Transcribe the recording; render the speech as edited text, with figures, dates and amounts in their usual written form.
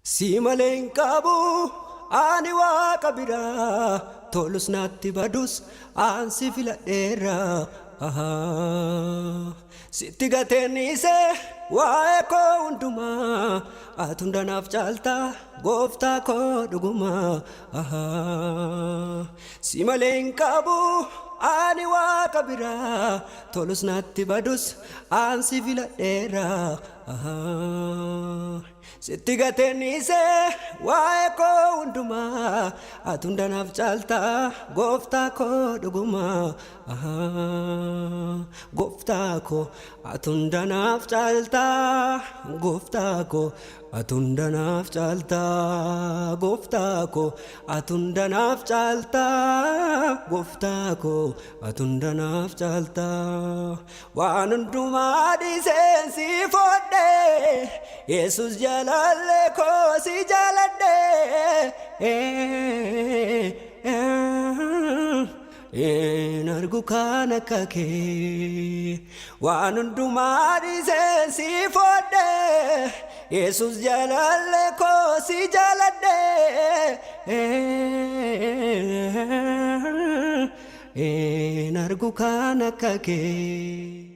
Si malee hin qabu ani waaqa biraa, tolus natti badus aan si filadheera. Sitti gateen dhiisee waa'ee koo hundumaa, ati hundanaaf caaltaa gooftaa koo dhugumaa. Si malee hin qabu ani waaqa biraa, tolus natti badus aan si filadheera. Sitti gateen dhiisee waa'ee koo hundumaa, ati hundanaaf caaltaa gooftaa koo dhugumaa. Gooftaa koo ati hundanaaf caaltaa, gooftaa koo ati hundanaaf caaltaa, gooftaa koo ati hundanaaf caaltaa, gooftaa koo ati hundanaaf caaltaa. Waan hundumaa dhiiseen si fodhee, Yesus jaalallee koo si jaaladhee. Hin argu kan akka kee. Waan hundumaa dhiiseen si fodhee, Yesus jaalallee koo si jaaladhee. Hin argu kan akka kee.